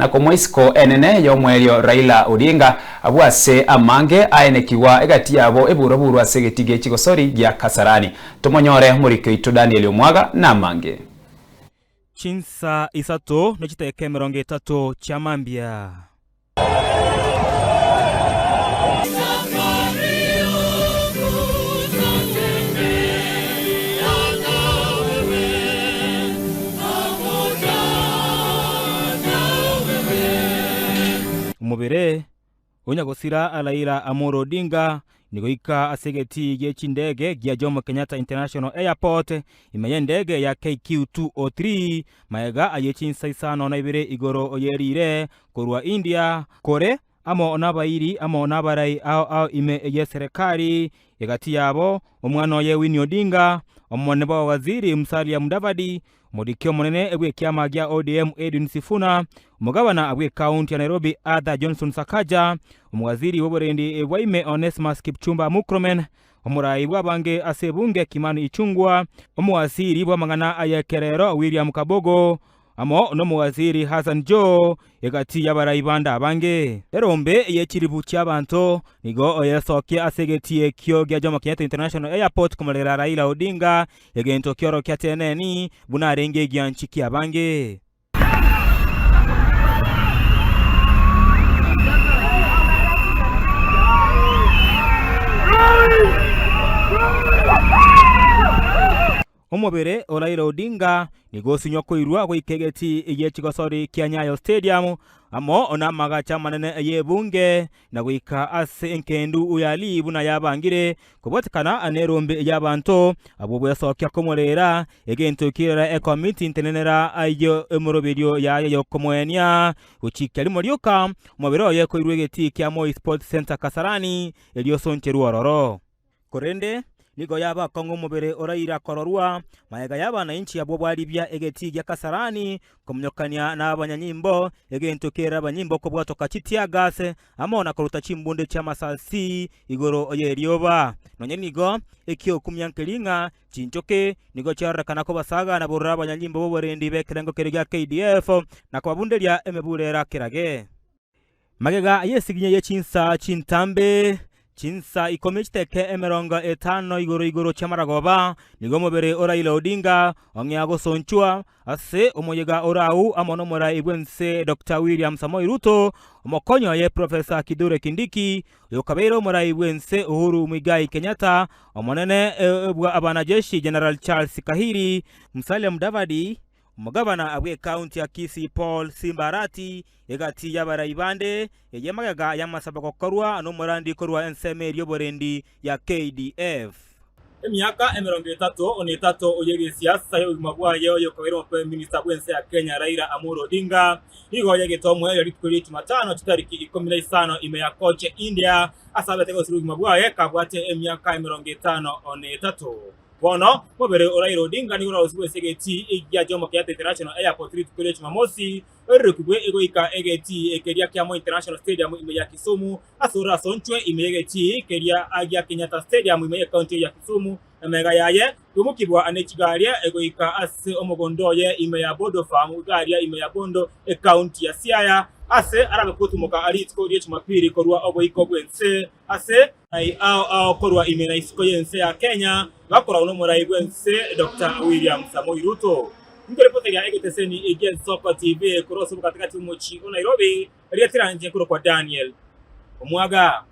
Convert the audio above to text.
na komoa isiko enene y'omoerio Raila Odinga abwo ase amange aenekigwa egati yabo eburaburu ase egetii gie chigosori gia Kasarani. Tomonyore omoriki oito Daniel Omwaga namange. Chinsa isato ne chidakika 30 chia mambia. Omobere o nyagosira Raila Amolo Odinga nigoika ase egetii gie chindege gia Jomo Kenyatta International Airport ime y'endege ya KQ203 magega aye chinsa isano na ibere igoro yerire korwa India kore amo nabairi amo nabarai ao ao ime y'eserekari, egati yabo omwana oye Winnie Odinga, omonene bw'abawaziri Musalia Mudavadi, omoriki omonene bw'ekiama gia ODM Edwin Sifuna, omogabana bw'ekaunti ya Nairobi Arthur Johnson Sakaja, omowaziri bw'oborendi bwa ime Onesmus Kipchumba Murkomen, omorai bw'abange ase ebunge Kimani Ichung'wa, omowaziri bw'amang'ana ay'ekerero William Kabogo, amo nomowaziri Hassan Joho, egati y'abarai bande abange. Erombe ye chilifu chi'abanto nigo oyesokia ase egetii ekio gia Jomo Kenyatta International Airport komorera Raila Odinga, egento kiorokia teneni buna arenge egianchi ki'abange. Omobere o Raila Odinga nigo osinywa koirwa goika egetii gie chigosori kia Nyayo Stadium amo namagacho amanene y'ebunge na goika ase enkendu ya Lee buna yabangire kobwatekana nerombe y'abanto abwo bwesokia komorera egento kirere ekomiti ntenenera ayio emoroberio yaye yokomoenia gochikia rimo rioka omobere oye koirwa egetii kia Moi Sports Centre Kasarani erio osoncherwe ororo. Korende nigo yaba akong'u omobere oraira kororwa magega y'abanainchi abwo bwaribia egetii gia Kasarani komunyokania nabanyanyimbo, egento kere abanyimbo kobwatoka chitear-gas amo na koruta chimbunde chi'amasasi igoro y'erioba. Nonya nigo ekiokumia nkeri ng'a chinchoke nigo chiarorekana kobasaga na borora abanyanyimbo b'oborendi b'ekerengo keria gia KDF na kobabunderia emebure erakerage. Magega y'esiginya ye chinsa chintambe, chinsa ikomi chiteke 50 igoro igoro chi'amaragoba, nigo omobere o Raila Odinga ong'ea gosonchwa ase omoyega orau amo nomorai bw'ense Doctor William Samoei Ruto, omokonyi oye Professor Kithure Kindiki, oyokabeire omorai bw'ense Uhuru Muigai Kenyatta, omonene bwa abanajeshi General Charles Kahiri, Musalia Mudavadi, Omogabana bw'ekaunti ya Kisii Paul Simba Arati, egati y'abarai bande, eye magega y'amasabo gokorwa nomorandi korwa ensemo eria y'oborendi ya KDF. Emiaka 33 y'egesiasa y'obogima bwaye oyokobeire omoprime minister bw'ense ya Kenya Raila Amolo Odinga nigo yagete omoerio rituko ria Jumatano chitariki 15 ime ya Kochi India ase abete gosira obogima bwaye kabwate emiaka 53. Bono mobere o Raila Odinga nigo orarusigwe ase egetii gia Jomo Kenyatta International Airport rituko ria Jumamosi, oirorokigwe goika egetii keria kia Moi International Stadium ime ya Kisumu, ase orasonchwe ime y'egetii keria gia Kenyatta Stadium ime y'ecounty ya Kisumu, na magega yaye koimokigwa ne chigaria goika ase omogondo oye ime ya Bodo Farm igaria ime ya Bondo ecounty ya Siaya, ase arabe gotumoka rituko ria Jumapili korwa oboiko bw'ense ase Aye ao ao korwa ime na isiko y'ense ya Kenya bakoragwa n'omorai bw'ense Doctor William Samoei Ruto. Nkorepoteria egeteseni gi'Ensoko TV korwa ase obogatigati bw'omochie o Nairobi, rieta rianche nkorokwa Daniel Omwaga.